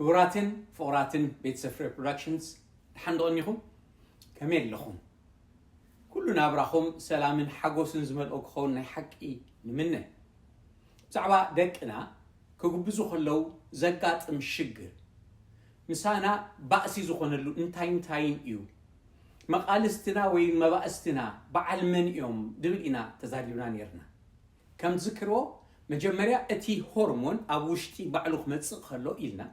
ክቡራትን ፍቑራትን ቤተሰብ ፍሬ ፕሮዳክሽንስ፣ ደሓን ዶ ቀኒኹም? ከመይ ኣለኹም? ኩሉ ናብራኹም ሰላምን ሓጎስን ዝመልኦ ክኸውን ናይ ሓቂ ንምነ። ብዛዕባ ደቅና ክጉብዙ ከለዉ ዘጋጥም ሽግር፣ ምሳና ባእሲ ዝኾነሉ እንታይ እንታይን እዩ? መቓልስትና ወይ መባእስትና በዓል መን እዮም? ድብል ኢና ተዛሪብና ነይርና። ከም ዝክርዎ፣ መጀመርያ እቲ ሆርሞን ኣብ ውሽጢ ባዕሉ ክመጽእ ከሎ ኢልና፣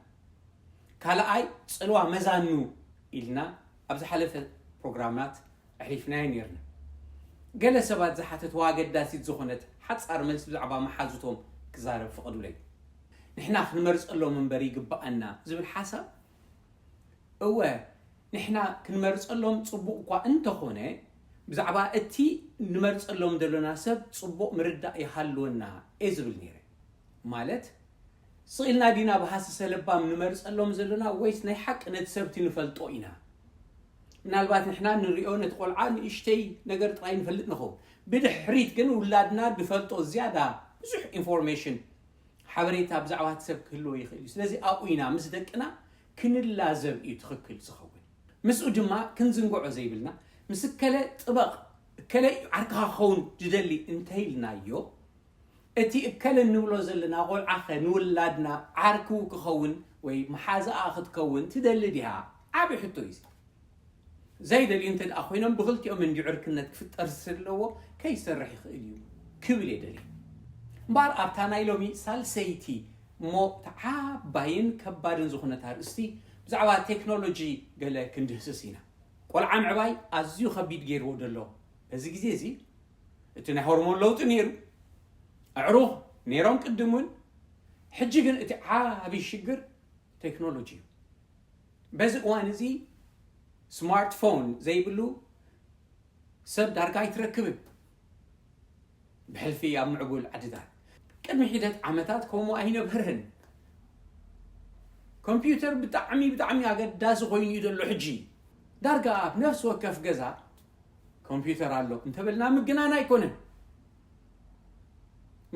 ካልኣይ ጽልዋ መዛኑ ኢልና ኣብ ዝሓለፈ ፕሮግራማት ኣሕሊፍናዮ ነይርና። ገለ ሰባት ዝሓተትዋ ኣገዳሲት ዝኾነት ሓጻር መልሲ ብዛዕባ መሓዙቶም ክዛረብ ፍቐዱለይ። ንሕና ክንመርጸሎም እምበር ይግብኣና ዝብል ሓሳብ፣ እወ፣ ንሕና ክንመርጸሎም ጽቡቕ እኳ እንተኾነ፣ ብዛዕባ እቲ ንመርጸሎም ዘለና ሰብ ጽቡቕ ምርዳእ ይሃልወና እየ ዝብል ነይረ። ማለት፣ ስቕ ኢልና ዲና ብሃሰሰ ለባም ንመርጸሎም ዘለና ወይስ ናይ ሓቂ ነቲ ሰብቲ ንፈልጦ ኢና? ምናልባት ንሕና ንሪኦ ነቲ ቆልዓ ንእሽተይ ነገር ጥራይ ንፈልጥ ንኸውን። ብድሕሪት ግን ውላድና ድፈልጦ ዝያዳ ብዙሕ ኢንፎርሜሽን ሓበሬታ ብዛዕባ እቲ ሰብ ክህልዎ ይኽእል እዩ። ስለዚ ኣብኡ ኢና ምስ ደቅና ክንላዘብ እዩ ትኽክል ዝኸውን። ምስኡ ድማ ክንዝንግዖ ዘይብልና፣ ምስ እከለ ጥበቕ፣ እከለ እዩ ዓርክኻ ክኸውን ዝደሊ እንተኢልናዮ፣ እቲ እከለ እንብሎ ዘለና ቆልዓኸ ንውላድና ዓርኩ ክኸውን ወይ መሓዛኣ ክትከውን ትደሊ ዲኻ? ዓቢ ሕቶ እዩ እዚ። ዘይደልዩ እንተ ደኣ ኮይኖም ብኽልቲኦም እንዲ ዕርክነት ክፍጠር ስለዎ ከይሰርሕ ይኽእል እዩ ክብል እየ ደልየ። እምበኣር ኣብታ ናይ ሎሚ ሳልሰይቲ እሞ እታ ዓባይን ከባድን ዝኾነት ኣርእስቲ ብዛዕባ ቴክኖሎጂ ገለ ክንድህስስ ኢና። ቆልዓ ምዕባይ ኣዝዩ ከቢድ ገይርዎ ደሎ በዚ ግዜ እዚ። እቲ ናይ ሆርሞን ለውጢ ነይሩ፣ ኣዕሩኽ ነይሮም ቅድም እውን። ሕጂ ግን እቲ ዓቢ ሽግር ቴክኖሎጂ እዩ። በዚ እዋን እዚ ስማርትፎን ዘይብሉ ሰብ ዳርጋ ኣይትረክብን። ብሕልፊ ኣብ ምዕቡል ዓድታት ቅድሚ ሒደት ዓመታት ከምኡ ኣይነበረን። ኮምፒውተር ብጣዕሚ ብጣዕሚ ኣገዳሲ ኮይኑ እዩ ዘሎ። ሕጂ ዳርጋ ኣብ ነፍሲ ወከፍ ገዛ ኮምፒውተር ኣሎ እንተበልና ምግናን ኣይኮነን።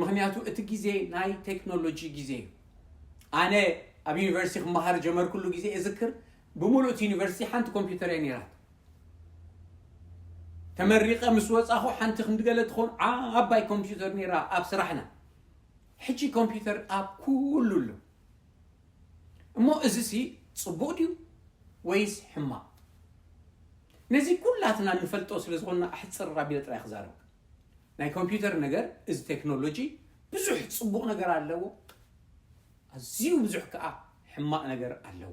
ምኽንያቱ እቲ ግዜ ናይ ቴክኖሎጂ ግዜ እዩ። ኣነ ኣብ ዩኒቨርሲቲ ክመሃር ጀመርኩሉ ግዜ እዝክር፣ ብምሉእ እቲ ዩኒቨርሲቲ ሓንቲ ኮምፒውተር እያ ነይራት። ተመሪቐ ምስ ወጻኹ ሓንቲ ክንዲ ገለ ትኾን ዓባይ ኮምፒውተር ነይራ ኣብ ስራሕና። ሕጂ ኮምፒውተር ኣብ ኩሉ ኣሎ። እሞ እዚሲ ጽቡቕ ድዩ ወይስ ሕማቕ? ነዚ ኩላትና ንፈልጦ ስለ ዝኾንና ኣሕጽር ኣቢለ ጥራይ ክዛረብ። ናይ ኮምፒውተር ነገር፣ እዚ ቴክኖሎጂ ብዙሕ ጽቡቕ ነገር ኣለዎ፣ ኣዝዩ ብዙሕ ከኣ ሕማቕ ነገር ኣለዎ።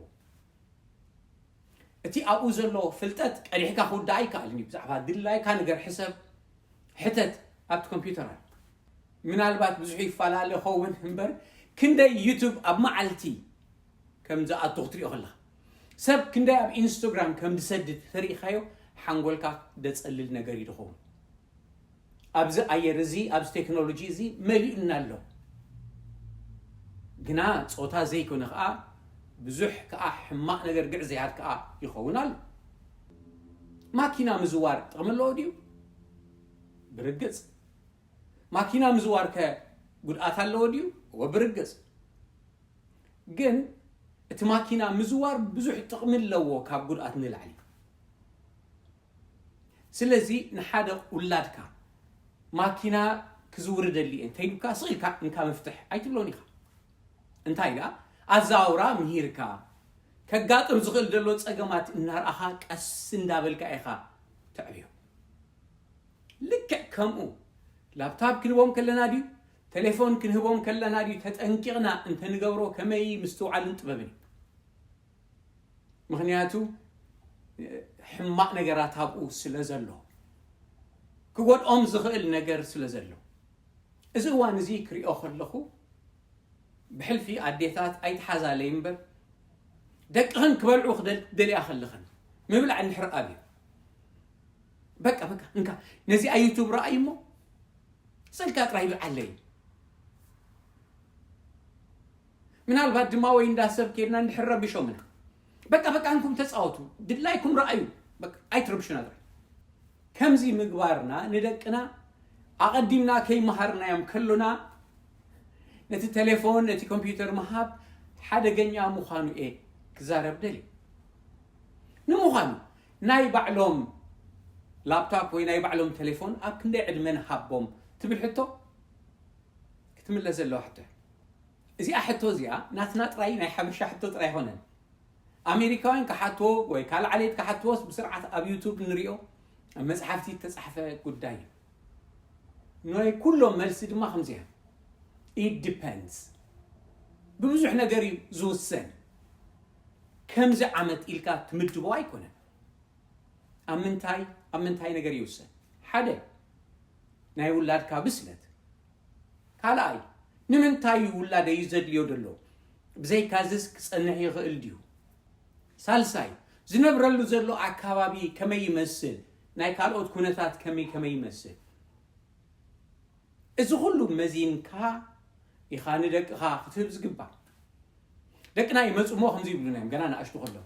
እቲ ኣብኡ ዘሎ ፍልጠት ቀዲሕካ ክውዳእ ኣይከኣልን እዩ። ብዛዕባ ድላይካ ነገር ሕሰብ፣ ሕተት ኣብቲ ኮምፒውተር ኣሎ። ምናልባት ብዙሕ ይፈላለ ኸውን እምበር፣ ክንደይ ዩቱብ ኣብ መዓልቲ ከም ዝኣቱ ክትሪኦ ከለኻ፣ ሰብ ክንደይ ኣብ ኢንስቶግራም ከም ዝሰድድ ተሪኢኻዮ፣ ሓንጎልካ ደጸልል ነገር እዩ ዝኸውን። ኣብዚ ኣየር እዚ፣ ኣብዚ ቴክኖሎጂ እዚ መሊኡና ኣሎ። ግና ጾታ ዘይኮነ ከኣ፣ ብዙሕ ከኣ ሕማቕ ነገር ግዕዝያት ከኣ ይኸውን ኣሎ። ማኪና ምዝዋር ጥቕሚ ኣለዎ ድዩ? ብርግጽ። ማኪና ምዝዋር ከ ጉድኣት ኣለዎ ድዩ? እወ፣ ብርግጽ። ግን እቲ ማኪና ምዝዋር ብዙሕ ጥቕሚ ኣለዎ ካብ ጉድኣት ንላዕሊ። ስለዚ ንሓደ ውላድካ ማኪና ክዝውር እደሊ እየ እንተኢሉካ፣ ስቕ ኢልካ እንካ መፍትሕ ኣይትብሎን ኢኻ። እንታይ ደኣ፣ ኣዘዋውራ ምሂርካ፣ ከጋጥም ዝኽእል ዘሎ ጸገማት እናርኣኻ ቀስ እንዳበልካ ኢኻ ተዕብዮ። ልክዕ ከምኡ ላፕታፕ ክንህቦም ከለና ድዩ፣ ቴሌፎን ክንህቦም ከለና ድዩ፣ ተጠንቂቕና እንተንገብሮ ከመይ ምስትውዓልን ጥበብን እዩ። ምኽንያቱ ሕማቕ ነገራት ኣብኡ ስለ ዘሎ፣ ክጎድኦም ዝኽእል ነገር ስለ ዘሎ። እዚ እዋን እዚ ክሪኦ ከለኹ፣ ብሕልፊ ኣዴታት ኣይትሓዛለይ እምበር፣ ደቅኽን ክበልዑ ክደል-፣ ደልያ ከለኽን ምብላዕ እንድሕር ኣብዩ፣ በቃ፣ በቃ፣ እንካ፣ ነዚኣ ዩቱብ ረኣይ እሞ፣ ስልካ ጥራይ ይብልዓለይ። ምናልባት ድማ ወይ እንዳ ሰብ ኬድና እንድሕር ረቢሾምና፣ በቃ፣ በቃ፣ እንኩም ተጻወቱ፣ ድላይኩም ረኣዩ፣ በቃ፣ ኣይትረብሹና ጥራይ። ከምዚ ምግባርና ንደቅና ኣቐዲምና ከይመሃርናዮም ከሎና፣ ነቲ ቴሌፎን፣ ነቲ ኮምፒውተር ምሃብ ሓደገኛ ምዃኑ እየ ክዛረብ ደልየ። ንምዃኑ ናይ ባዕሎም ላፕቶፕ ወይ ናይ ባዕሎም ቴሌፎን ኣብ ክንደይ ዕድመ ንሃቦም ትብል ሕቶ ክትምለስ ዘለዋ ሕቶ እያ። እዚኣ ሕቶ እዚኣ ናትና ጥራይ ናይ ሓበሻ ሕቶ ጥራይ ኣይኮነን። ኣሜሪካውያን ክሓትዎ ወይ ካልእ ዓሌት ክሓትዎስ ብስርዓት ኣብ ዩቱብ ንሪኦ ኣብ መጽሓፍቲ እተጻሕፈ ጉዳይ እዩ። ናይ ኩሎም መልሲ ድማ ከምዚ እያ። It depends። ብብዙሕ ነገር እዩ ዝውሰን። ከምዚ ዓመት ኢልካ ትምድቦ ኣይኮነን። ኣብ ምንታይ ኣብ ምንታይ ነገር ይውሰን? ሓደ ናይ ውላድካ ብስለት። ካልኣይ ንምንታይ እዩ ውላደይ ዘድልዮ ዘሎ? ብዘይካዝስ ክጸንሕ ይኽእል ድዩ? ሳልሳይ ዝነብረሉ ዘሎ ኣካባቢ ከመይ ይመስል? ናይ ካልኦት ኩነታት ከመይ ከመይ ይመስል? እዚ ኩሉ መዚንካ ኢኻ ንደቅኻ ክትህብ ዝግባእ። ደቅና ይመፁ እሞ ከምዚ ይብሉና እዮም ገና ንኣሽቱ ከለዉ።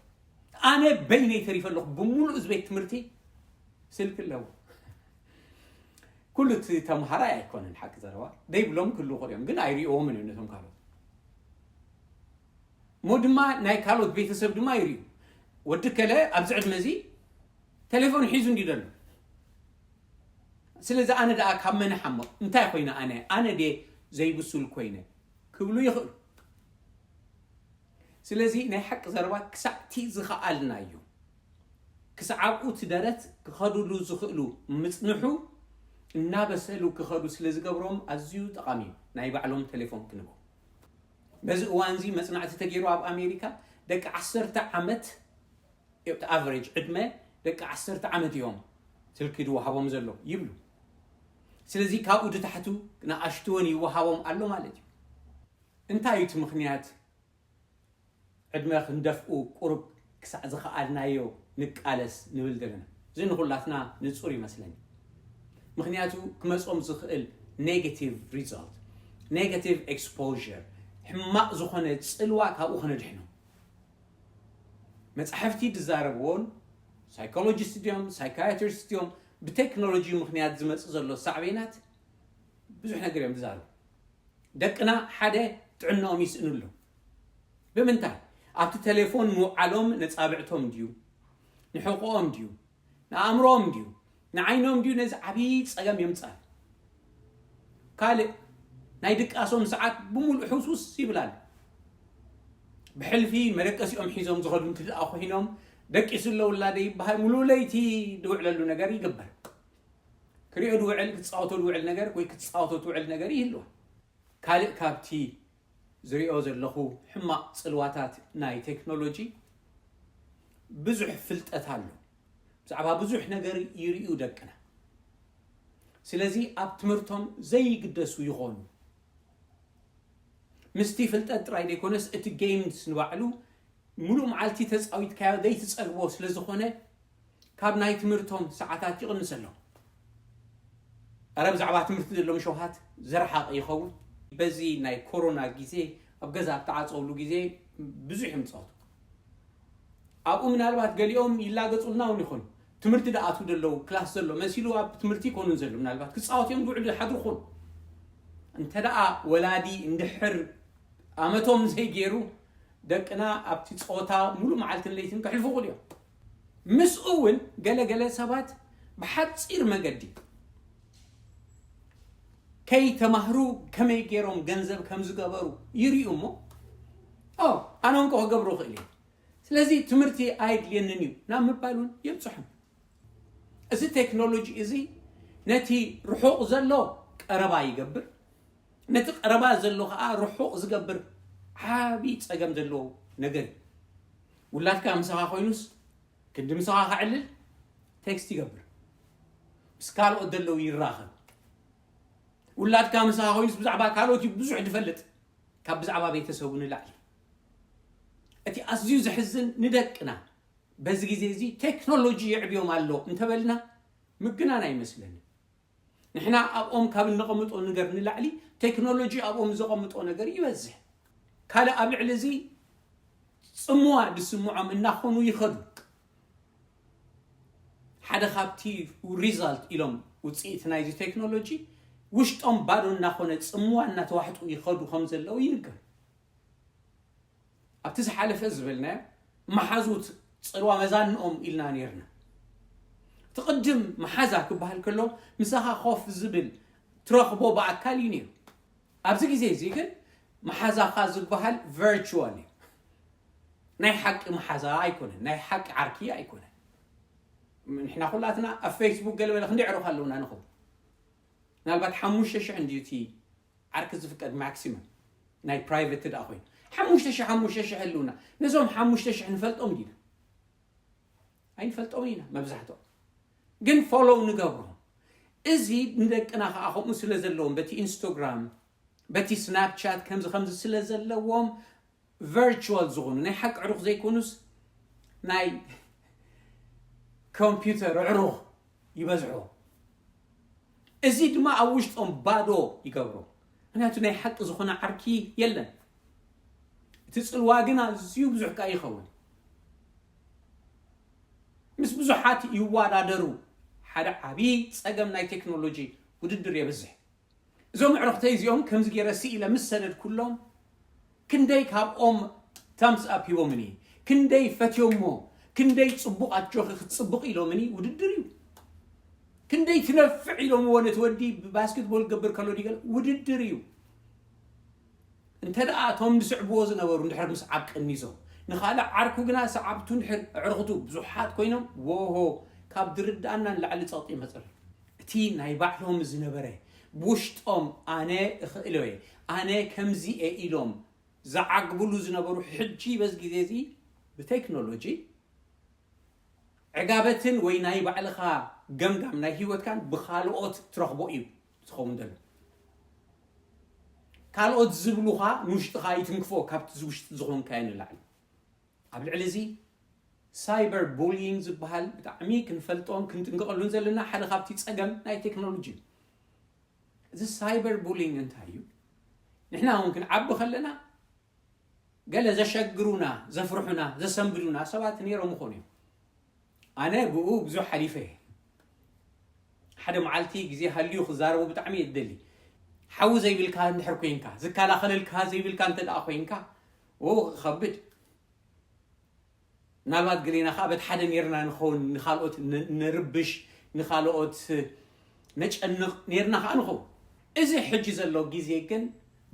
ኣነ በይነይ ተሪፈ ኣለኹ። ብምሉእ እዚ ቤት ትምህርቲ ስልኪ ኣለዎ። ኩሉ እቲ ተምሃራይ ኣይኮነን ሓቂ ዘረባ ደይብሎም ክህልዉ ይኽእሉ እዮም ግን ኣይሪእዎምን እዮም ነቶም ካልኦት። እሞ ድማ ናይ ካልኦት ቤተሰብ ድማ ይርእዩ። ወዲ ከለ ኣብዚ ዕድመ እዚ ቴሌፎን ሒዙ እንዲ ዘሎ። ስለዚ ኣነ ደኣ ካብ መን ሓምቕ እንታይ ኮይነ ኣነ ኣነ ድየ ዘይብሱል ኮይነ ክብሉ ይኽእሉ። ስለዚ ናይ ሓቂ ዘረባ ክሳዕቲ ዝኸኣልናዮ ክሳዕ ኣብኡ እቲ ደረት ክኸዱሉ ዝኽእሉ ምጽንሑ እናበሰሉ ክኸዱ ስለ ዝገብሮም ኣዝዩ ጠቓሚ እዩ ናይ ባዕሎም ቴሌፎን ክንቦ። በዚ እዋን እዚ መጽናዕቲ ተገይሩ ኣብ ኣሜሪካ ደቂ ዓሰርተ ዓመት እቲ ኣቨሬጅ ዕድመ ደቂ ዓሰርተ ዓመት እዮም ስልኪ ዝወሃቦም ዘሎ ይብሉ። ስለዚ ካብኡ ድታሕቱ ንኣሽቱ እውን ይወሃቦም ኣሎ ማለት እዩ። እንታይ እዩ እቲ ምኽንያት? ዕድመ ክንደፍኡ ቁሩብ ክሳዕ ዝኸኣልናዮ ንቃለስ ንብል ዘለና። እዚ ንኹላትና ንጹር ይመስለኒ። ምኽንያቱ ክመጾም ዝኽእል negative result፣ negative exposure፣ ሕማቕ ዝኾነ ጽልዋ ካብኡ ከነድሕኖም። መጻሕፍቲ ዝዛረብዎን ሳይኮሎጂስት ድዮም ሳይካያትሪስት ድዮም ብቴክኖሎጂ ምኽንያት ዝመጽእ ዘሎ ሳዕቤናት ብዙሕ ነገር እዮም ዝዛረቡ። ደቅና ሓደ ጥዕናኦም ይስእኑ ኣለዉ። ብምንታይ? ኣብቲ ቴሌፎን ምውዓሎም ነጻብዕቶም ድዩ? ንሕቖኦም ድዩ? ንኣእምሮኦም ድዩ? ንዓይኖም ድዩ? ነዚ ዓብዪ ጸገም የምጽኣል። ካልእ ናይ ድቃሶም ሰዓት ብምሉእ ሕውስውስ ይብል ኣሎ። ብሕልፊ መደቀሲኦም ሒዞም ዝኸዱ እንት ደኣ ኮይኖም ደቂሱ ኣሎ ውላደ ይበሃል፣ ሙሉእ ለይቲ ዝውዕለሉ ነገር ይግበር። ክሪኦ ዝውዕል ክጻወቶ ዝውዕል ነገር ወይ ክትጻወቶ ትውዕል ነገር ይህልዋ። ካልእ ካብቲ ዝሪኦ ዘለኹ ሕማቕ ጽልዋታት ናይ ቴክኖሎጂ ብዙሕ ፍልጠት ኣሎ። ብዛዕባ ብዙሕ ነገር ይርእዩ ደቅና። ስለዚ ኣብ ትምህርቶም ዘይግደሱ ይኾኑ። ምስቲ ፍልጠት ጥራይ ዘይኮነስ እቲ ጌምስ ንባዕሉ ሙሉእ መዓልቲ ተጻዊትካዮ ዘይትጸግቦ ስለ ዝኾነ ካብ ናይ ትምህርቶም ሰዓታት ይቕንሰሎም። ኣረ ብዛዕባ ትምህርቲ ዘለዎም ሸውሃት ዝረሓቐ ይኸውን። በዚ ናይ ኮሮና ግዜ ኣብ ገዛ ኣብ ተዓጸውሉ ግዜ ብዙሕ እዮም ዝጻወቱ። ኣብኡ ምናልባት ገሊኦም ይላገጹልና እውን ይኾኑ። ትምህርቲ ድኣትዉ ዘለዉ ክላስ ዘሎ መሲሉ ኣብ ትምህርቲ ይኮኑን ዘሎ ምናልባት ክጻወት እዮም ዝውዕሉ ሓድሩ ኹን እንተ ደኣ ወላዲ እንድሕር ኣመቶም ዘይገይሩ ደቅና ኣብቲ ጾታ ሙሉእ መዓልትን ለይትን ከሕልፉ ይኽእሉ እዮም። ምስኡ እውን ገለ ገለ ሰባት ብሓጺር መገዲ ከይተማህሩ ከመይ ገይሮም ገንዘብ ከም ዝገበሩ ይርእዩ እሞ ኦ ኣነ እንኮ ክገብሮ ይኽእል እየ ስለዚ ትምህርቲ ኣየድልየንን እዩ ናብ ምባል እውን የብፅሖም። እዚ ቴክኖሎጂ እዚ ነቲ ርሑቕ ዘሎ ቀረባ ይገብር፣ ነቲ ቀረባ ዘሎ ከዓ ርሑቕ ዝገብር ዓብዪ ፀገም ዘለዎ ነገር እዩ። ውላድካ ምሳኻ ኮይኑስ ክንዲ ምሳኻ ከዕልል ቴክስት ይገብር፣ ምስ ካልኦት ዘለዉ ይራኸብ። ውላድካ ምሳኻ ኮይኑስ ብዛዕባ ካልኦት እዩ ብዙሕ ዝፈልጥ ካብ ብዛዕባ ቤተሰቡ ንላዕሊ። እቲ ኣዝዩ ዘሕዝን ንደቅና በዚ ግዜ እዚ ቴክኖሎጂ የዕብዮም ኣሎ እንተበልና ምግናን ኣይመስለንን። ንሕና ኣብኦም ካብ እንቐምጦ ነገር ንላዕሊ ቴክኖሎጂ ኣብኦም ዘቐምጦ ነገር ይበዝሕ። ካልእ ኣብ ልዕሊ እዚ ጽምዋ ዝስምዖም እናኾኑ ይኸዱ። ሓደ ካብቲ ሪዛልት ኢሎም ውፅኢት ናይዚ ቴክኖሎጂ ውሽጦም ባዶ እናኾነ ጽምዋ እናተዋሕጡ ይኸዱ ከም ዘለዉ ይንገር። ኣብቲ ዝሓለፈ ዝበልናዮ መሓዙት ጽልዋ መዛንኦም ኢልና ነይርና። እቲ ቅድም መሓዛ ክበሃል ከሎ ምሳኻ ኮፍ ዝብል ትረኽቦ ብኣካል እዩ ነይሩ። ኣብዚ ግዜ እዚ ግን መሓዛኻ ዝበሃል ቨርቹዋል እዩ። ናይ ሓቂ መሓዛ ኣይኮነን፣ ናይ ሓቂ ዓርኪ ኣይኮነን። ንሕና ኩላትና ኣብ ፌስቡክ ገለ በለ ክንደይ ኣዕሩኽ ኣለውና ንኹን። ምናልባት ሓሙሽተ ሽሕ እንድዩ እቲ ዓርኪ ዝፍቀድ ማክሲመም፣ ናይ ፕራይቨት ደኣ ኮይኑ ሓሙሽተ ሽሕ ሓሙሽተ ሽሕ ኣለውና። ነዞም ሓሙሽተ ሽሕ ንፈልጦም ዲና? ኣይንፈልጦም ኢና መብዛሕትኦም፣ ግን ፎሎው ንገብሮም። እዚ ንደቅና ከዓ ከምኡ ስለ ዘለዎም በቲ ኢንስቶግራም በቲ ስናፕቻት ከምዚ ከምዚ ስለ ዘለዎም ቨርቹዋል ዝኾኑ ናይ ሓቂ ዕሩኽ ዘይኮኑስ ናይ ኮምፒውተር ዕሩኽ ይበዝሖ። እዚ ድማ ኣብ ውሽጦም ባዶ ይገብሮ። ምክንያቱ ናይ ሓቂ ዝኾነ ዓርኪ የለን። እቲ ጽልዋ ግን ኣዝዩ ብዙሕ ከኣ ይኸውን። ምስ ብዙሓት ይወዳደሩ። ሓደ ዓብዪ ጸገም ናይ ቴክኖሎጂ ውድድር የብዝሕ። እዞም ኣዕሩኽተይ እዚኦም ከምዚ ገይረ ስኢለ ምስ ሰደድኩሎም ክንደይ ካብኦም ታምስ ኣፕ ሂቦምኒ፣ ክንደይ ፈትዮሞ፣ ክንደይ ጽቡቕ ኣጆኺ ክትጽብቕ ኢሎምኒ። ውድድር እዩ። ክንደይ ትነፍዕ ኢሎምዎ ነቲ ወዲ ብባስኬትቦል ክገብር ከሎ ዲገል ውድድር እዩ። እንተ ደኣ እቶም ዝስዕብዎ ዝነበሩ እንድሕር ምስዓብ ቀኒሶም፣ ንኻልእ ዓርኩ ግና ሰዓብቱ እንድሕር ኣዕሩኽቱ ብዙሓት ኮይኖም፣ ወሆ፣ ካብ ዝርድኣና ንላዕሊ ጸቕጢ ይመጸሉ። እቲ ናይ ባዕሎም ዝነበረ ብውሽጦም ኣነ እኽእሎ እየ፣ ኣነ ከምዚ እየ ኢሎም ዝዓግብሉ ዝነበሩ፣ ሕጂ በዚ ግዜ እዚ ብቴክኖሎጂ ዕጋበትን ወይ ናይ ባዕልኻ ገምጋም ናይ ህይወትካን ብኻልኦት ትረኽቦ እዩ ዝኸውን ዘሎ። ካልኦት ዝብሉኻ ንውሽጥኻ ይትንክፎ፣ ካብቲ ውሽጢ ዝኾንካዮ ንላዕሊ። ኣብ ልዕሊ እዚ ሳይበር ቡሊንግ ዝበሃል ብጣዕሚ ክንፈልጦን ክንጥንቀቐሉን ዘለና ሓደ ካብቲ ጸገም ናይ ቴክኖሎጂ እዩ። እዚ ሳይበር ቡሊንግ እንታይ እዩ? ንሕና እውን ክንዓቢ ከለና ገለ ዘሸግሩና፣ ዘፍርሑና፣ ዘሰንብዱና ሰባት ነይሮም ይኾኑ እዮም። ኣነ ብኡ ብዙሕ ሓሊፈ እየ። ሓደ መዓልቲ ግዜ ሃልዩ ክዛረቦ ብጣዕሚ እየ ዝደሊ። ሓዊ ዘይብልካ እንድሕር ኮይንካ፣ ዝከላኸለልካ ዘይብልካ እንተ ደኣ ኮይንካ፣ ኦ፣ ክኸብድ። ምናልባት ገሌና ከኣ በቲ ሓደ ኔርና ንኸውን፣ ንኻልኦት ን-፣ ነርብሽ፣ ንኻልኦት ነጨንቕ ኔርና ከኣ ንኸውን። እዚ ሕጂ ዘሎ ግዜ ግን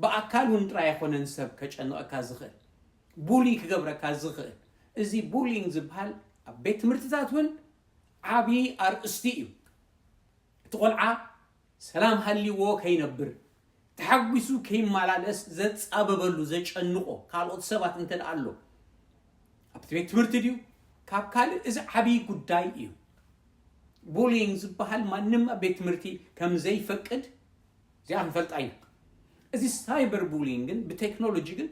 ብኣካል እውን ጥራይ ኣይኮነን ሰብ ከጨንቐካ ዝኽእል፣ ቡሊ ክገብረካ ዝኽእል። እዚ ቡሊንግ ዝበሃል ኣብ ቤት ትምህርትታት እውን ዓብዪ ኣርእስቲ እዩ። እቲ ቆልዓ ሰላም ሃልይዎ ከይነብር፣ ተሓጒሱ ከይመላለስ ዘጻበበሉ፣ ዘጨንቖ ካልኦት ሰባት እንተ ደኣ ኣሎ፣ ኣብቲ ቤት ትምህርቲ ድዩ ካብ ካልእ፣ እዚ ዓብዪ ጉዳይ እዩ። ቡሊንግ ዝበሃል ማንም ኣብ ቤት ትምህርቲ ከም ዘይፈቅድ እዚኣ ክንፈልጣ ኢና። እዚ ሳይበር ቡሊንግ ግን ብቴክኖሎጂ ግን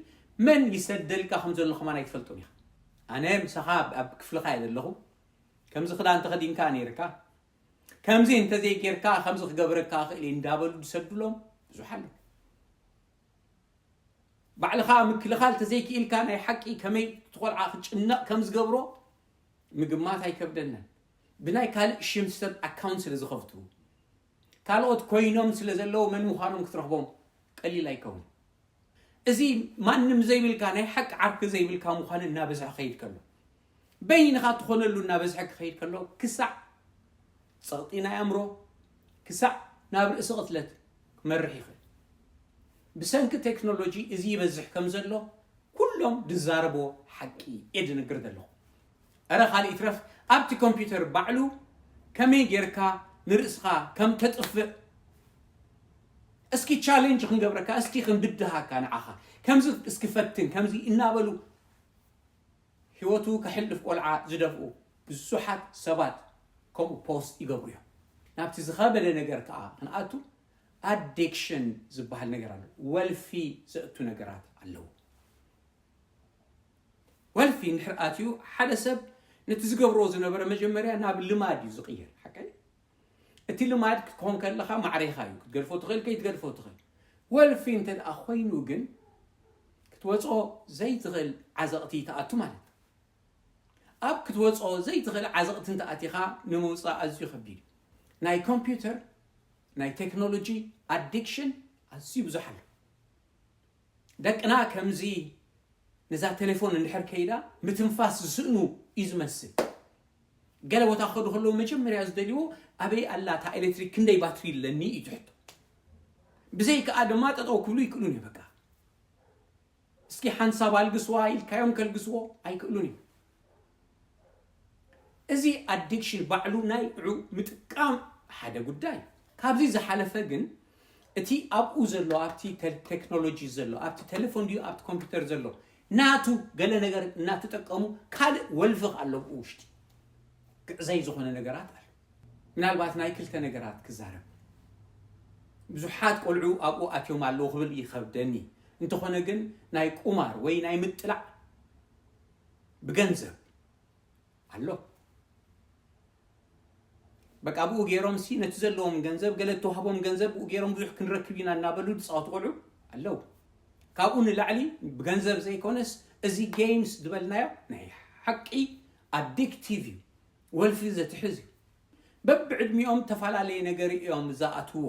መን ይሰደልካ ከም ዘሎ ከማን ኣይትፈልጦን ኢኻ። ኣነ ምሳኻ ኣብ፣ ኣብ ክፍልኻ እየ ዘለኹ። ከምዚ ክዳን ተኸዲንካ ነይርካ፣ ከምዚ እንተዘይጌርካ ከምዚ ክገብረካ እኽእል እየ እንዳበሉ ዝሰዱሎም ብዙሕ ኣሎ። ባዕልኻ ምክልኻል ተዘይክኢልካ ናይ ሓቂ ከመይ እቲ ቆልዓ ክጭነቕ ከም ዝገብሮ ምግማት ኣይከብደናን። ብናይ ካልእ ሽም ሰብ ኣካውንት ስለ ዝኸፍቱ፣ ካልኦት ኮይኖም ስለ ዘለዉ መን ምዃኖም ክትረኽቦም ቀሊል ኣይከውን። እዚ ማንም ዘይብልካ ናይ ሓቂ ዓርኪ ዘይብልካ ምዃኑ እናበዝሐ ክኸይድ ከሎ፣ በይንኻ ትኾነሉ እናበዝሐ ክኸይድ ከሎ፣ ክሳዕ ጸቕጢ ናይ ኣእምሮ፣ ክሳዕ ናብ ርእሲ ቅትለት ክመርሕ ይኽእል። ብሰንኪ ቴክኖሎጂ እዚ ይበዝሕ ከም ዘሎ ኩሎም ዝዛረቦ ሓቂ እየ ዝነግር ዘለኹ። እረ ካልእ ይትረፍ፣ ኣብቲ ኮምፒውተር ባዕሉ ከመይ ጌርካ ንርእስኻ ከም ተጥፍእ እስኪ ቻሌንጅ ክንገብረካ፣ እስኪ ክንብድሃካ ንዓኻ፣ ከምዚ እስኪ ፈትን፣ ከምዚ እናበሉ ህይወቱ ከሕልፍ ቆልዓ ዝደፍኡ ብዙሓት ሰባት ከምኡ ፖስት ይገብሩ እዮም። ናብቲ ዝኸበደ ነገር ከኣ ክንኣቱ፣ ኣዲክሽን ዝበሃል ነገር ኣሎ። ወልፊ ዘእቱ ነገራት ኣለዉ። ወልፊ እንድሕር ኣትዩ፣ ሓደ ሰብ ነቲ ዝገብሮ ዝነበረ መጀመርያ ናብ ልማድ እዩ ዝቕየር። ሓቀይ? እቲ ልማድ ክትኮን ከለኻ ማዕሬኻ እዩ። ክትገድፎ ትኽእል፣ ከይትገድፎ ትኽእል። ወልፊ እንተ ደኣ ኮይኑ ግን፣ ክትወጾ ዘይትኽእል ዓዘቕቲ ትኣቱ ማለት እዩ። ኣብ ክትወጾ ዘይትኽእል ዓዘቕቲ እንተ ኣቲኻ ንምውጻእ ኣዝዩ ከቢድ እዩ። ናይ ኮምፒውተር፣ ናይ ቴክኖሎጂ ኣዲክሽን ኣዝዩ ብዙሕ ኣሎ። ደቅና ከምዚ ነዛ ቴሌፎን እንድሕር ከይዳ ምትንፋስ ዝስእኑ እዩ ዝመስል። ገለ ቦታ ክኸዱ ከለዉ መጀመርያ ዝደልይዎ ኣበይ ኣላ እታ ኤሌክትሪክ፣ ክንደይ ባትሪ ኣለኒ እዩ ትሕቶ። ብዘይከኣ ድማ ጠጠው ክብሉ ይክእሉን እዩ። በቃ እስኪ ሓንሳብ ኣልግስዋ ኢልካዮም ከልግስዎ ኣይክእሉን እዩ። እዚ ኣዲክሽን ባዕሉ ናይ ዑ ምጥቃም ሓደ ጉዳይ። ካብዚ ዝሓለፈ ግን እቲ ኣብኡ ዘሎ ኣብቲ ቴክኖሎጂ ዘሎ ኣብቲ ቴሌፎን ድዩ ኣብቲ ኮምፒውተር ዘሎ ናቱ ገለ ነገር እናተጠቀሙ ካልእ ወልፊ ኣሎ ብኡ ውሽጢ ግዕዘይ ዝኾነ ነገራት ኣሎ። ምናልባት ናይ ክልተ ነገራት ክዛረብ ብዙሓት ቆልዑ ኣብኡ ኣትዮም ኣለዉ ክብል ይኸብደኒ። እንተኾነ ግን ናይ ቁማር ወይ ናይ ምጥላዕ ብገንዘብ ኣሎ። በቃ ብኡ ገይሮም ሲ ነቲ ዘለዎም ገንዘብ ገለ እተዋህቦም ገንዘብ ብኡ ገይሮም ብዙሕ ክንረክብ ኢና እናበሉ ዝፃወቱ ቆልዑ ኣለዉ። ካብኡ ንላዕሊ ብገንዘብ ዘይኮነስ እዚ ጌምስ ዝበልናዮ ናይ ሓቂ ኣዲክቲቭ እዩ። ወልፊ ዘትሕዝ እዩ። በብዕድሚኦም ተፈላለየ ነገር እዮም ዝኣትዎ።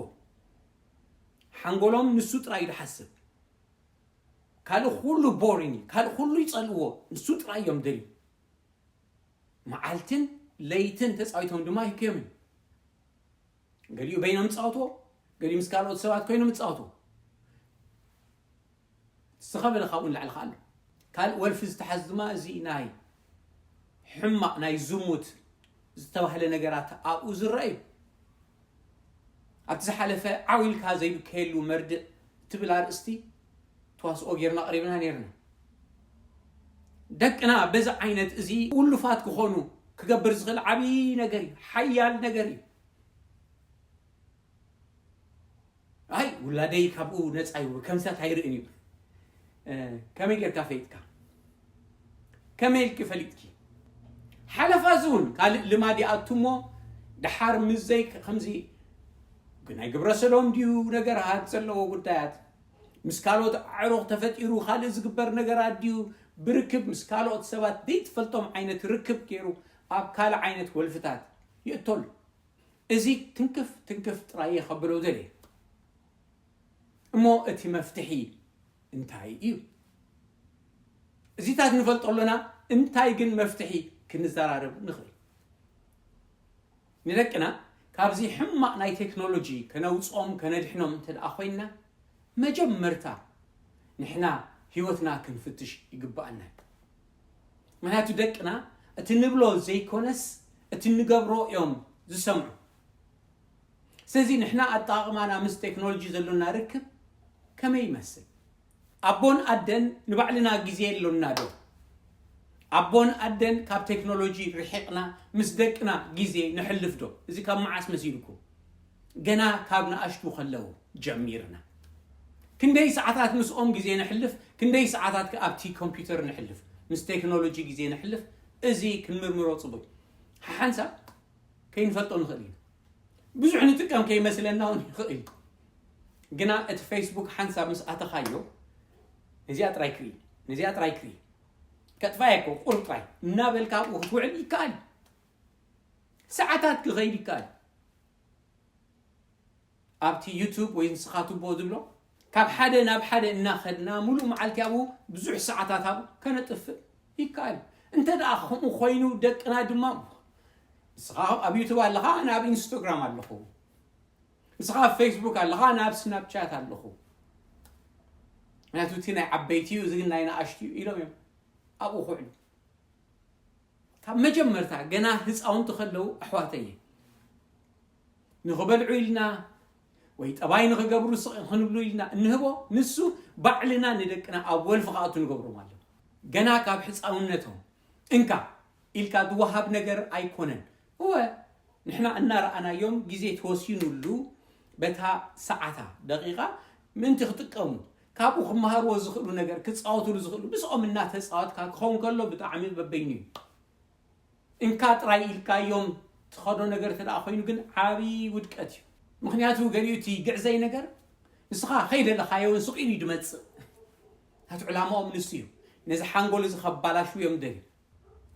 ሓንጎሎም ንሱ ጥራይ ዝሓስብ። ካልእ ኩሉ ቦሪንግ፣ ካልእ ኩሉ ይጸልእዎ፣ ንሱ ጥራይ እዮም ደልዩ። መዓልትን ለይትን ተጻዊቶም ድማ ይክዮም እዩ። ገሊኡ በይኖም ይጻወትዎ፣ ገሊኡ ምስ ካልኦት ሰባት ኮይኖም ይጻወትዎ። ዝኸበደ ካብኡ ንላዕሊ ከኣ ኣሎ። ካልእ ወልፊ ዝተሓዝ ድማ እዚ ናይ ሕማቕ ናይ ዝሙት ዝተባህለ ነገራት ኣብኡ ዝረአ እዩ። ኣብቲ ዝሓለፈ ዓው ኢልካ ዘይብከየሉ መርድእ ትብል ኣርእስቲ ተዋስኦ ጌርና ኣቕሪብና ኔርና። ደቅና በዚ ዓይነት እዚ ውሉፋት ክኾኑ ክገብር ዝኽእል ዓብዪ ነገር እዩ፣ ሓያል ነገር እዩ። ኣይ ውላደይ ካብኡ ነፃ እዩ፣ ከምሳት ኣይርእን እዩ። ከመይ ጌርካ ፈሊጥካ? ከመይ ኢልኪ ፈሊጥኪ? ሓለፋ እዚ እውን ካልእ ልማድ ይኣቱ እሞ ድሓር ምስ ዘይ ከምዚ ናይ ግብረ ሰዶም ድዩ ነገራት ዘለዎ ጉዳያት ምስ ካልኦት ኣዕሩኽ ተፈጢሩ ካልእ ዝግበር ነገራት ድዩ ብርክብ ምስ ካልኦት ሰባት ዘይትፈልጦም ዓይነት ርክብ ገይሩ ኣብ ካልእ ዓይነት ወልፍታት ይእተሉ። እዚ ትንክፍ ትንክፍ ጥራይ እየ ከብሎ ደልየ። እሞ እቲ መፍትሒ እንታይ እዩ? እዚታት ንፈልጦ ኣሎና፣ እንታይ ግን መፍትሒ ክንዘራረብ ንኽእል? ንደቅና ካብዚ ሕማቕ ናይ ቴክኖሎጂ ከነውፅኦም ከነድሕኖም እንተ ደኣ ኮይንና መጀመርታ ንሕና ህይወትና ክንፍትሽ ይግብኣና። ምክንያቱ ደቅና እቲ ንብሎ ዘይኮነስ እቲ ንገብሮ እዮም ዝሰምዑ። ስለዚ ንሕና ኣጠቓቕማና ምስ ቴክኖሎጂ ዘሎና ርክብ ከመይ ይመስል? ኣቦን ኣደን ንባዕልና ግዜ የሎና ዶ? ኣቦን ኣደን ካብ ቴክኖሎጂ ርሒቕና ምስ ደቅና ግዜ ነሕልፍ ዶ? እዚ ካብ መዓስ መሲልኩም? ገና ካብ ንኣሽቱ ከለዉ ጀሚርና ክንደይ ሰዓታት ምስኦም ግዜ ነሕልፍ፣ ክንደይ ሰዓታት ከ ኣብቲ ኮምፒውተር ነሕልፍ፣ ምስ ቴክኖሎጂ ግዜ ነሕልፍ፣ እዚ ክንምርምሮ ጽቡቅ። ሓሓንሳብ ከይንፈልጦ ንኽእል ኢና። ብዙሕ ንጥቀም ከይመስለና እውን ይኽእል። ግና እቲ ፌስቡክ ሓንሳብ ምስ ኣተኻዮ ነዚኣ ጥራይ ክርኢ፣ ነዚኣ ጥራይ ክርኢ፣ ከጥፋየ እኮ ቁሩብ ጥራይ እናበልካ ኣብኡ ክትውዕል ይከኣል። ሰዓታት ክኸይድ ይከኣል። ኣብቲ ዩቱብ ወይ ንስኻ ትቦ ዝብሎ ካብ ሓደ ናብ ሓደ እናኸድና ሙሉእ መዓልቲ ኣብኡ ብዙሕ ሰዓታት ኣብኡ ከነጥፍእ ይከኣል። እንተ ደኣ ከምኡ ኮይኑ ደቅና ድማ ንስኻ ኣብ ዩቱብ ኣለኻ፣ ኣነ ኣብ ኢንስቶግራም ኣለኹ፣ ንስኻ ኣብ ፌስቡክ ኣለኻ፣ ኣነ ኣብ ስናፕቻት ኣለኹ። ምክንያቱ እቲ ናይ ዓበይቲ እዩ፣ እዚ ግን ናይ ንኣሽቱ እዩ ኢሎም እዮም ኣብኡ ክውዕሉ። ካብ መጀመርታ ገና ህፃውንቲ ከለዉ ኣሕዋተየ ንኽበልዑ ኢልና ወይ ጠባይ ንኽገብሩ ስቕ ክንብሉ ኢልና እንህቦ ንሱ ባዕልና ንደቅና ኣብ ወልፊ ክኣቱ ንገብሮም ኣለና። ገና ካብ ህፃውነቶም እንካ ኢልካ ዝወሃብ ነገር ኣይኮነን። እወ ንሕና እናረኣናዮም ግዜ ተወሲኑሉ በታ ሰዓታ ደቂቓ ምእንቲ ክጥቀሙ ካብኡ ክመሃርዎ ዝኽእሉ ነገር ክፃወቱሉ ዝኽእሉ ምስኦም እናተፃወትካ ክኸውን ከሎ ብጣዕሚ በበይኑ እዩ። እንካ ጥራይ ኢልካዮም ትኸዶ ነገር እንተ ደኣ ኮይኑ ግን ዓብዪ ውድቀት እዩ። ምኽንያቱ ገሊኡ እቲ ግዕዘይ ነገር ንስኻ ከይደለኻዮ እውን ስቕ ኢሉ እዩ ድመጽእ። ናቱ ዕላማኦም ንሱ እዩ። ነዚ ሓንጎል እዚ ከባላሽው እዮም ደልዩ።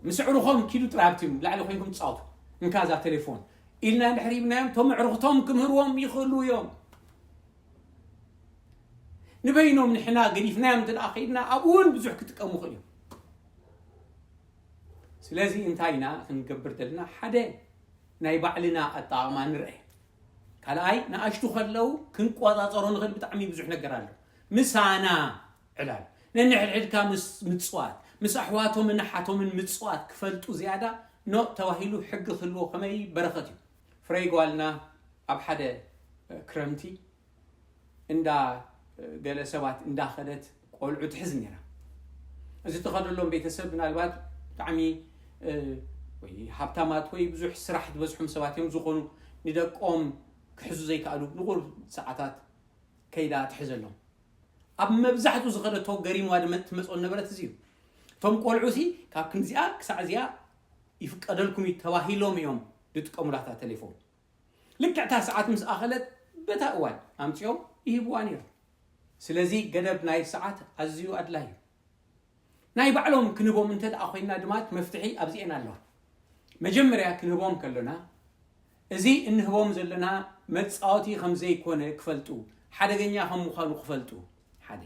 ምስ ኣዕሩኾም ኪዱ ጥራይ ኣብቲ ላዕሊ ኮይንኩም ትጻወቱ። እንካ እዛ ቴሌፎን ኢልና እንድሕር ሂብናዮም እቶም ኣዕሩኽቶም ክምህርዎም ይኽእሉ እዮም። ንበይኖም ንሕና ገዲፍናዮም እንተ ደኣ ከይድና ኣብኡ እውን ብዙሕ ክጥቀሙ ይኽእሉ እዮም። ስለዚ እንታይ ኢና ክንገብር ዘለና? ሓደ ናይ ባዕልና ኣጠቓቕማ ንርአ። ካልኣይ ንኣሽቱ ከለዉ ክንቆጻጸሮ ንኽእል ብጣዕሚ ብዙሕ ነገር ኣሎ። ምሳና ዕላል ነንሕድሕድካ ምስ ምጽዋት ምስ ኣሕዋቶምን ኣሓቶምን ምጽዋት ክፈልጡ ዝያዳ ኖ ተባሂሉ ሕጊ ክህልዎ ከመይ በረኸት እዩ። ፍረይ ጓልና ኣብ ሓደ ክረምቲ እንዳ ገለ ሰባት እንዳኸደት ቆልዑ ትሕዝ ነይራ። እዚ ተኸደሎም ቤተሰብ ምናልባት ብጣዕሚ ወይ ሃብታማት ወይ ብዙሕ ስራሕ ዝበዝሖም ሰባት እዮም ዝኾኑ ንደቆም ክሕዙ ዘይከኣሉ ንቑር ሰዓታት ከይዳ ትሕዘሎም። ኣብ መብዛሕትኡ ዝኸደቶ ገሪምዋ ትመጾ ነበረት እዚ እዩ። እቶም ቆልዑ ሲ ካብ ክንዚኣ ክሳዕ እዚኣ ይፍቀደልኩም እዩ ተባሂሎም እዮም ዝጥቀሙላታ ቴሌፎን። ልክዕታ ሰዓት ምስ ኣኸለት በታ እዋን ኣምጺኦም ይህብዋ ነይሩ። ስለዚ ገደብ ናይ ሰዓት ኣዝዩ ኣድላይ እዩ። ናይ ባዕሎም ክንህቦም እንተ ደኣ ኮይና ድማ መፍትሒ ኣብዚኤን ኣለዋ። መጀመርያ ክንህቦም ከሎና እዚ እንህቦም ዘለና መጻወቲ ከም ዘይኮነ ክፈልጡ፣ ሓደገኛ ከም ምዃኑ ክፈልጡ ሓደ።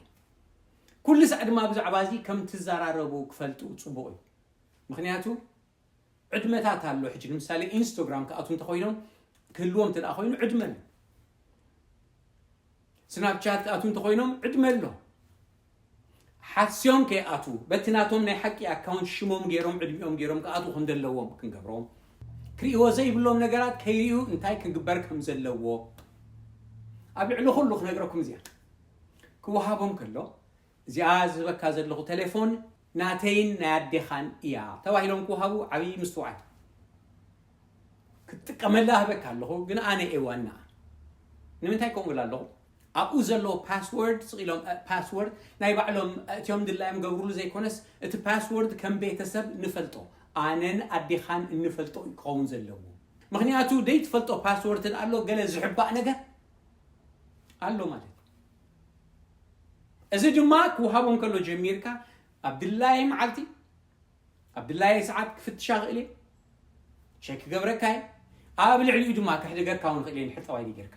ኩሉ ሳዕ ድማ ብዛዕባ እዚ ከም ትዘራረቡ ክፈልጡ ጽቡቕ እዩ። ምኽንያቱ ዕድመታት ኣሎ። ሕጂ ንምሳሌ ኢንስቶግራም ክኣቱ እንተኮይኖም ክህልዎም እንተ ደኣ ኮይኑ ዕድመ ኣሎ። ስናፕቻት ክኣቱ እንተኮይኖም ዕድመ ኣሎ። ሓስዮም ከይኣቱ በቲ ናቶም ናይ ሓቂ ኣካውንት ሽሞም ገይሮም ዕድሚኦም ገይሮም ክኣቱ ከም ዘለዎም ክንገብሮም ክርእይዎ ዘይብሎም ነገራት ከይርእዩ እንታይ ክግበር ከም ዘለዎ ኣብ ልዕሊ ኩሉ ክነግረኩም እዚኣ ክወሃቦም ከሎ እዚኣ ዝህበካ ዘለኹ ቴሌፎን ናተይን ናይ ኣዴኻን እያ ተባሂሎም ክወሃቡ ዓብዪ ምስትውዓል ክትጥቀመላ ህበካ ኣለኹ ግን ኣነ እየ ዋና ንምንታይ ከምኡ ኢላ ኣለኹ ኣብኡ ዘሎ ፓስወርድ ስቕ ኢሎም ፓስወርድ ናይ ባዕሎም እትዮም ድላዮም ገብሩሉ ዘይኮነስ እቲ ፓስወርድ ከም ቤተሰብ ንፈልጦ ኣነን ኣዴኻን እንፈልጦ ክኸውን ዘለዎ ምክንያቱ ደይትፈልጦ ፓስወርድ ኣሎ ገለ ዝሕባእ ነገር ኣሎ ማለት እዩ እዚ ድማ ክወሃቦም ከሎ ጀሚርካ ኣብ ድላየ መዓልቲ ኣብ ድላየ ሰዓት ክፍትሻ ክእል እየ ሸክ ክገብረካ እየ ኣብ ልዕሊኡ ድማ ክሕደገካ እውን ክእል እየ ንሕጠባይ ጌርካ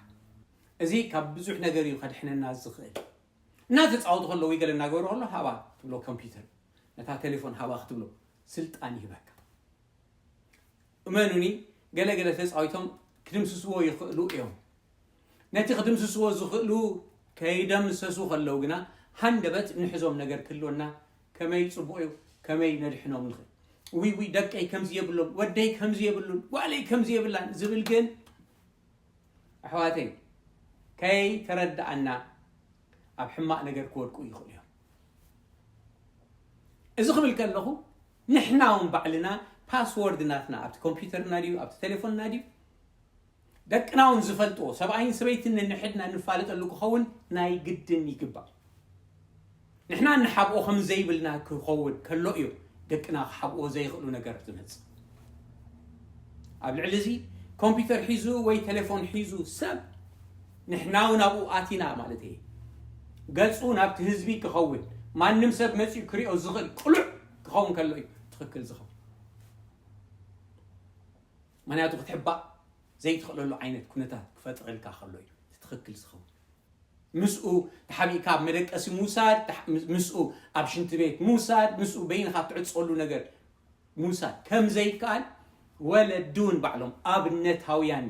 እዚ ካብ ብዙሕ ነገር እዩ ከድሕነና ዝኽእል እናተፃወቱ ከለዉ ገለ እናገበሩ ከሎ ሃባ ትብሎ ኮምፒውተር ነታ ቴሌፎን ሃባ ክትብሎ ስልጣን ይህበካ እመኑኒ ገለገለ ተፃዊቶም ክድምስስዎ ይኽእሉ እዮም ነቲ ክድምስስዎ ዝኽእሉ ከይደምሰሱ ከለዉ ግና ሃንደበት ንሕዞም ነገር ክህልወና ከመይ ፅቡቕ እዩ ከመይ ነድሕኖም ንኽእል ውይ ውይ ደቀይ ከምዚ የብሎም ወደይ ከምዚ የብሉን ጓለይ ከምዚ የብላን ዝብል ግን ኣሕዋተይ ከይተረድኣና ኣብ ሕማቕ ነገር ክወድቁ ይኽእሉ እዮም እዚ ክብል ከለኹ ንሕና እውን ባዕልና ፓስወርድ ናትና ኣብቲ ኮምፒውተርና ድዩ ኣብቲ ቴሌፎንና ድዩ ደቅና እውን ዝፈልጥዎ ሰብኣይን ሰበይትን ንንሕድና እንፋለጠሉ ክኸውን ናይ ግድን ይግባእ ንሕና እንሓብኦ ከም ዘይብልና ክኸውን ከሎ እዩ ደቅና ክሓብኦ ዘይኽእሉ ነገር ዝመጽእ ኣብ ልዕሊ እዚ ኮምፒውተር ሒዙ ወይ ቴሌፎን ሒዙ ሰብ ንሕና እውን ኣብኡ ኣቲና ማለት እየ ገጹ ናብቲ ህዝቢ ክኸውን ማንም ሰብ መጺኡ ክሪኦ ዝኽእል ቅሉዕ ክኸውን ከሎ እዩ ትኽክል ዝኸውን ምክንያቱ ክትሕባእ ዘይትኽእለሉ ዓይነት ኩነታት ክፈጥረልካ ከሎ እዩ ትኽክል ዝኸውን ምስኡ ተሓቢእካ ኣብ መደቀሲ ምውሳድ ምስኡ ኣብ ሽንቲ ቤት ምውሳድ ምስኡ በይንኻ ትዕፀሉ ነገር ምውሳድ ከም ዘይከኣል ወለዲ እውን ባዕሎም ኣብነታውያን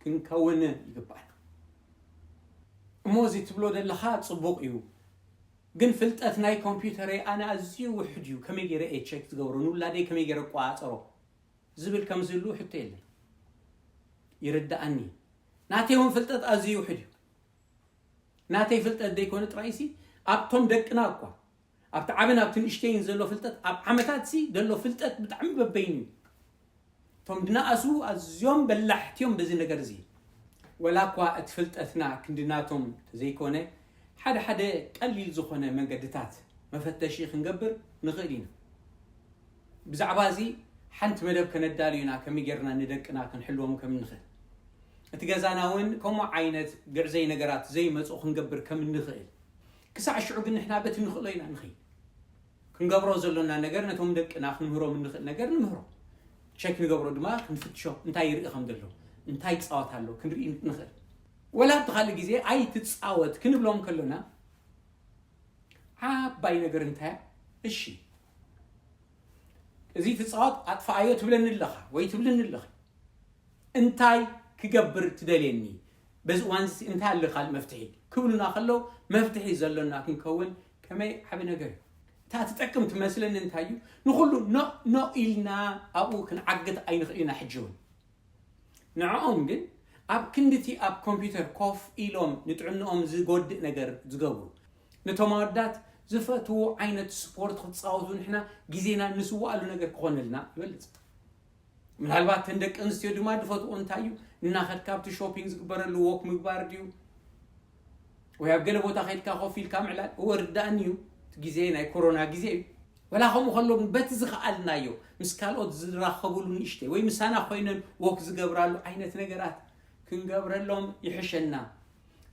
ክንከውን ይግባእ እሞ እዚ ትብሎ ዘለኻ ፅቡቕ እዩ ግን ፍልጠት ናይ ኮምፒውተረይ ኣነ ኣዝዩ ውሕድ እዩ ከመይ ገይረ እየ ቸክ ዝገብሮ ንውላደይ ከመይ ገይረ እቆፃፀሮ ዝብል ከምዝህሉ ሕቶ የለን ይርዳኣኒ ናተይ እውን ፍልጠት ኣዝዩ ውሕድ እዩ ናተይ ፍልጠት ዘይኮነ ጥራይሲ ኣብቶም ደቅና እኳ ኣብቲ ዓብን ኣብቲ ንእሽተይን ዘሎ ፍልጠት ኣብ ዓመታት ሲ ዘሎ ፍልጠት ብጣዕሚ በበይኑ እዩ እቶም ድናኣሱ ኣዝዮም በላሕቲ እዮም በዚ ነገር እዚ ወላ እኳ እቲ ፍልጠትና ክንዲ ናቶም ተዘይኮነ ሓደ ሓደ ቀሊል ዝኾነ መንገድታት መፈተሺ ክንገብር ንኽእል ኢና ብዛዕባ እዚ ሓንቲ መደብ ከነዳሉ ኢና ከመይ ጌርና ንደቅና ክንሕልዎም ከም እንኽእል እቲ ገዛና እውን ከምኡ ዓይነት ግዕዘይ ነገራት ዘይመፁ ክንገብር ከም እንኽእል ክሳዕ ሽዑ ግን ንሕና በቲ ንኽእሎ ኢና ንኽእል ክንገብሮ ዘሎና ነገር ነቶም ደቅና ክንምህሮም እንኽእል ነገር ንምህሮ ቸክ ንገብሮ ድማ ክንፍትሾ እንታይ ይርኢ ከም ዘሎ እንታይ ይፃወት ኣሎ ክንርኢ ንኽእል ወላ ብቲ ካልእ ግዜ ኣይትፃወት ክንብሎም ከሎና ባይ ነገር እንታይ እያ? እሺ፣ እዚ ትፃወት ኣጥፋኣዮ ትብለኒ ኣለኻ ወይ ትብልኒ ኣለኺ። እንታይ ክገብር ትደልየኒ? በዚ እዋን እዚ እንታይ ኣሎ ካልእ መፍትሒ ክብሉና ከለዉ፣ መፍትሒ ዘሎና ክንከውን ከመይ ዓቢ ነገር እዩ። እታ ትጠቅም ትመስለኒ እንታይ እዩ? ንኹሉ ኖ ኖ ኢልና ኣብኡ ክንዓግት ኣይንኽእል ኢና። ሕጂ እውን ንዕኦም ግን ኣብ ክንድቲ ኣብ ኮምፒውተር ኮፍ ኢሎም ንጥዕንኦም ዝጎድእ ነገር ዝገብሩ፣ ነቶም ኣወዳት ዝፈትዎ ዓይነት ስፖርት ክትፃወቱ ንሕና ግዜና ንስዋኣሉ ነገር ክኾነልና ይበልፅ። ምናልባት ተን ደቂ ኣንስትዮ ድማ ዝፈትዎ እንታይ እዩ? እናኸድካ ኣብቲ ሾፒንግ ዝግበረሉ ወክ ምግባር ድዩ? ወይ ኣብ ገለ ቦታ ከይድካ ኮፍ ኢልካ ምዕላል? እወ ርዳእኒ እዩ። እቲ ግዜ ናይ ኮሮና ግዜ እዩ። ወላ ከምኡ ከሎ ግን በቲ ዝኸኣልናዮ ምስ ካልኦት ዝራኸብሉ ንእሽተይ ወይ ምሳና ኮይነን ወክ ዝገብራሉ ዓይነት ነገራት ክንገብረሎም ይሕሸና።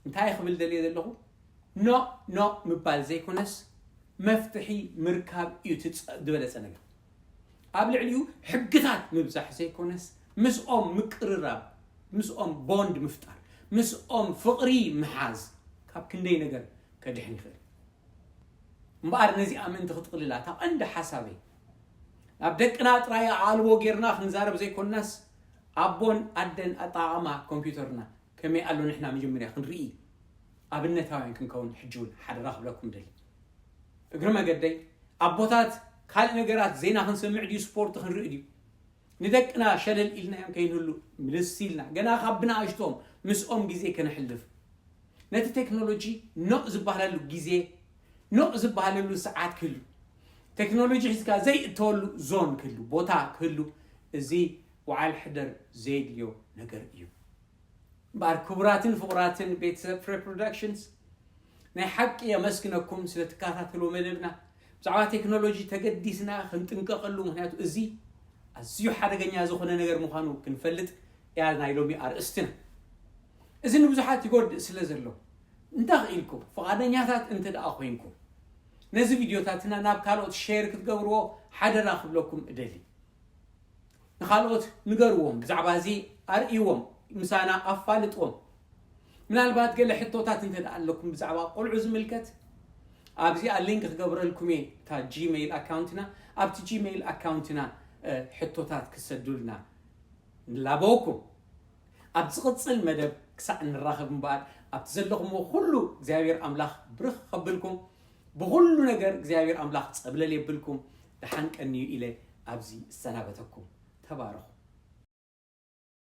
እንታይ ክብል ደልየ ዘለኹ? ኖ ኖ ምባል ዘይኮነስ መፍትሒ ምርካብ እዩ እቲ ጸ- ዝበለጸ ነገር። ኣብ ልዕሊኡ ሕግታት ምብዛሕ ዘይኮነስ ምስኦም ምቅርራብ፣ ምስኦም ቦንድ ምፍጣር፣ ምስኦም ፍቕሪ ምሓዝ ካብ ክንደይ ነገር ከድሕን ይኽእል። እምበኣር ነዚኣ ምእንቲ ክጥቕልላ እታ ቀንዲ ሓሳበይ ናብ ደቅና ጥራይ ኣቓልቦ ጌርና ክንዛረብ ዘይኮንናስ ኣቦን ኣደን ኣጠቓቕማ ኮምፒውተርና ከመይ ኣሎ ንሕና መጀመርያ ክንርኢ ኣብነታውያን ክንከውን ሕጂ እውን ሓደራ ክብለኩም ደሊ። እግሪ መገደይ ኣቦታት ካልእ ነገራት ዜና ክንሰምዕ ድዩ ስፖርት ክንርኢ ድዩ ንደቅና ሸለል ኢልናዮም ከይንህሉ ምልስ ኢልና ገና ካብ ብንኣሽቶም ምስኦም ግዜ ከነሕልፍ ነቲ ቴክኖሎጂ ኖእ ዝበሃለሉ ግዜ ኖእ ዝበሃለሉ ሰዓት ክህሉ ቴክኖሎጂ ሒዝካ ዘይእተወሉ ዞን ክህሉ ቦታ ክህሉ እዚ ውዓል ሕደር ዘየድልዮ ነገር እዩ። እምበኣር ክቡራትን ፍቑራትን ቤተሰብ ፍረ ፕሮዳክሽንስ ናይ ሓቂ የመስግነኩም ስለ ትከታተልዎ መደብና። ብዛዕባ ቴክኖሎጂ ተገዲስና ክንጥንቀቐሉ ምክንያቱ እዚ ኣዝዩ ሓደገኛ ዝኾነ ነገር ምዃኑ ክንፈልጥ እያ ናይ ሎሚ ኣርእስትና። እዚ ንብዙሓት ይጎድእ ስለ ዘሎ እንተኽኢልኩም ፍቓደኛታት እንተ ደኣ ኮይንኩም ነዚ ቪድዮታትና ናብ ካልኦት ሼር ክትገብርዎ ሓደራ ክብለኩም እደሊ። ንኻልኦት ንገርዎም ብዛዕባ እዚ ኣርእይዎም ምሳና ኣፋልጥዎም። ምናልባት ገለ ሕቶታት እንተ ደኣ ኣለኩም ብዛዕባ ቆልዑ ዝምልከት ኣብዚኣ ሊንክ ክገብረልኩም እየ እታ ጂሜይል ኣካውንትና ኣብቲ ጂሜይል ኣካውንትና ሕቶታት ክሰዱልና ንላበወኩም። ኣብ ዝቕጽል መደብ ክሳዕ ንራኸብ እምበኣር ኣብቲ ዘለኹምዎ ኩሉ እግዚኣብሔር ኣምላኽ ብርኽ ከብልኩም ብኹሉ ነገር እግዚኣብሔር ኣምላኽ ጸብለል የብልኩም። ደሓን ቀንዩ ኢለ ኣብዚ እሰናበተኩም። ተባረኹ።